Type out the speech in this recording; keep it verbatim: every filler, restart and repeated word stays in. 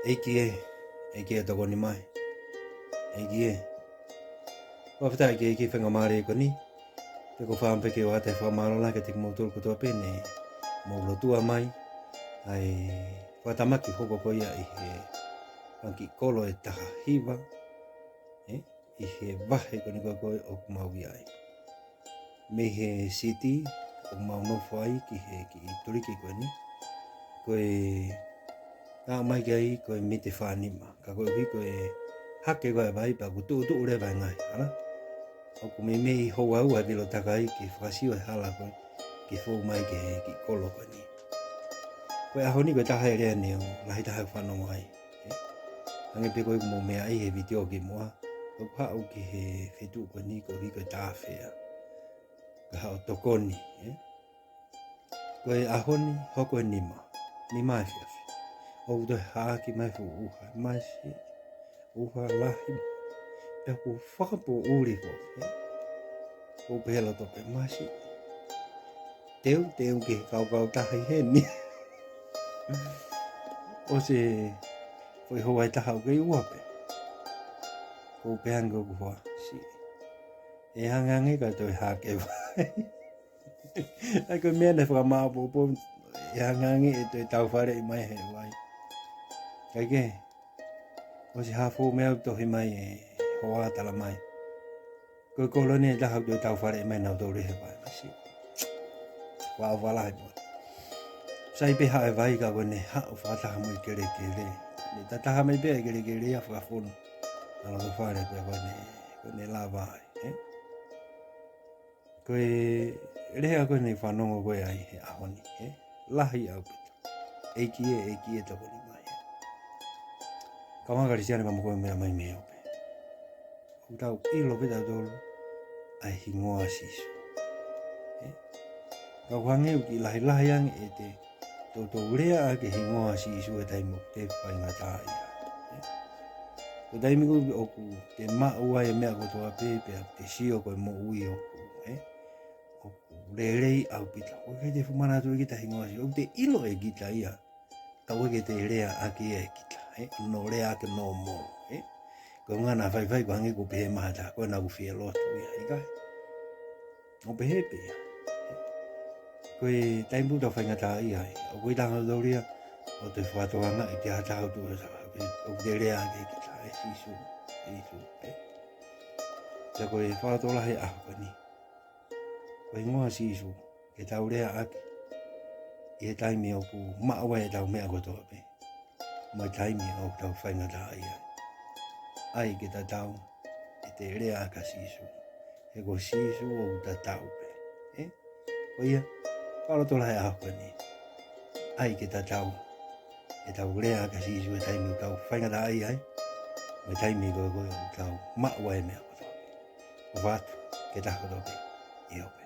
ʻEiki ē, ʻEiki ē tokoni mai. ʻEiki ē. Fakafetaʻi ki he ʻEiki he faingamālie ko eni. Pea ʻoku ou fakaʻamu pē ke ʻoatu e fakamālō lahi kiate kimoutolu kotoa pē ne mou lotua mai ʻa e fakatamaki hoko ko ia ʻi he fanga kiʻi kolo ʻe taha hiva, ē, ʻi he vahe ko eni ko ē ʻoku mau ʻi ai. Mei he siti ʻoku mau nofo ai ki he kiʻi tuliki ko eni, ko e ʻomai ki ai ko e miti fānima. Ka koeʻuhi ko e hake ko ē e vai pea ʻoku tuʻutuʻu leva e ngaahi hala, ʻoku meimei houa ua e vilo taka ai ke fakasio e hala ko ē ke fou mai ki he kiʻi kolo ko eni. Ko e ʻaho ni ko e taha e lea ne u lahi taha ʻeku fanongo ai. Ē? Hangē pē ko ē ʻoku mou meaʻi he vitiō kimuʻa, ʻoku haʻu ki he feituʻu ko eni koeʻuhi ko e tāfea. Ka haʻu ʻo tokoni, ē? Ko e ʻaho ni, hoko e nima, nima efiafi. ʻOku toe hāʻaki mai fuʻu ʻuha, masiʻi, ʻuha lahi, pea ʻoku fakapoʻuli foki, ē? ʻOku pehē loto pē masiʻi. Teuteu ki he kaukau tahi heni. ʻOsi e foʻi houa ʻe taha ʻoku kei ua pē. ʻOku pehē ange ʻoku hoa, siʻi. ʻE hangē ange ka toe hake vai. ʻA ia ko e meʻa naʻe fakamāʻopoʻopo, ʻe hangē ange ʻe toe taufaleʻi mai he vai. Kae kehe, ʻosi hafo meʻa ʻoku tohi mai e hoa tala mai, ko e kolo eni ʻe taha ʻoku toe taufaleʻi mai nautolu he vai masiʻi. Kuo ʻofa lahi pē. Sai pē haʻu e vai ka ko ʻene haʻu fakataha mo e kelekele. Ne tataha mai pē e kelekele ia fakafonu ʻa loto fale pea ko ʻene, ko ʻene lava ai, ē? Ko e lea ko eni fanongo ko ē ai he ʻaho ni, ē? Lahi ʻaupito. ʻEiki ē, ʻEiki ē tokoni mai. Kau Kalisitiane, ka mo ko e meʻa mai mei ʻope. ʻOku tau ʻilo pē tautolu ʻa e hingoa ʻo Sīsū. Ē? Ka ʻoku hangē ʻoku kiʻi lahilahi ange ʻete toutou lea ʻaki e hingoa ʻo Sīsū he taimi ʻoku te faingataʻaʻia. Ē? Ko e taimi ko ē ʻoku te maʻu ai e meʻa kotoa pē, pea te sio ko e moʻui ʻoku, ē? ʻOku lelei ʻaupito. ʻOku ʻikai te fuʻu manatuʻi kita e hingoa ʻo Sīsū. ʻOku te ʻilo ʻe kita ia. Ka ʻoku ʻikai ke te lea ʻaki ia ʻe kita, ē? ʻO lea ʻaki ʻo mōmō, ē? Ko e ʻuhinga naʻa faifai ʻoku hangē ʻoku pehē mai ha taha ko ē naʻa ku fie lotu ia, ʻikai. ʻOku pehē pē ia. Ko e taimi ʻoku tau faingataʻaʻia ai, ʻoku ʻikai te tau lea ʻo toe fakatokangaʻi ki ha taha ʻoku tuʻu ʻo sa-, ʻoku te lea ʻaki ʻe kita, ʻe Sīsū, ʻe Sīsū, ē? Pea ko e fakalotolahi he ʻaho ko eni, ko e hingoa ʻo Sīsū ke tau lea ʻaki ʻi he taimi ʻoku maʻu ai ʻetau meʻa kotoa pē, mo e taimi ʻoku tau faingataʻaʻia ai. ʻAi ke tatau ʻete lea ʻaki ʻa Sīsū, he ko Sīsū ʻoku tatau pē, ē? Ko ia, fakalotolahi he ʻaho ko eni, ʻai ke tatau ʻetau lea ʻaki ʻa Sīsū he taimi ʻoku tau faingataʻaʻia ai, mo e taimi ko ē ʻoku tau maʻu ai e meʻa kotoa pē. ʻOfa atu ki he taha kotoa pē ʻi ʻope.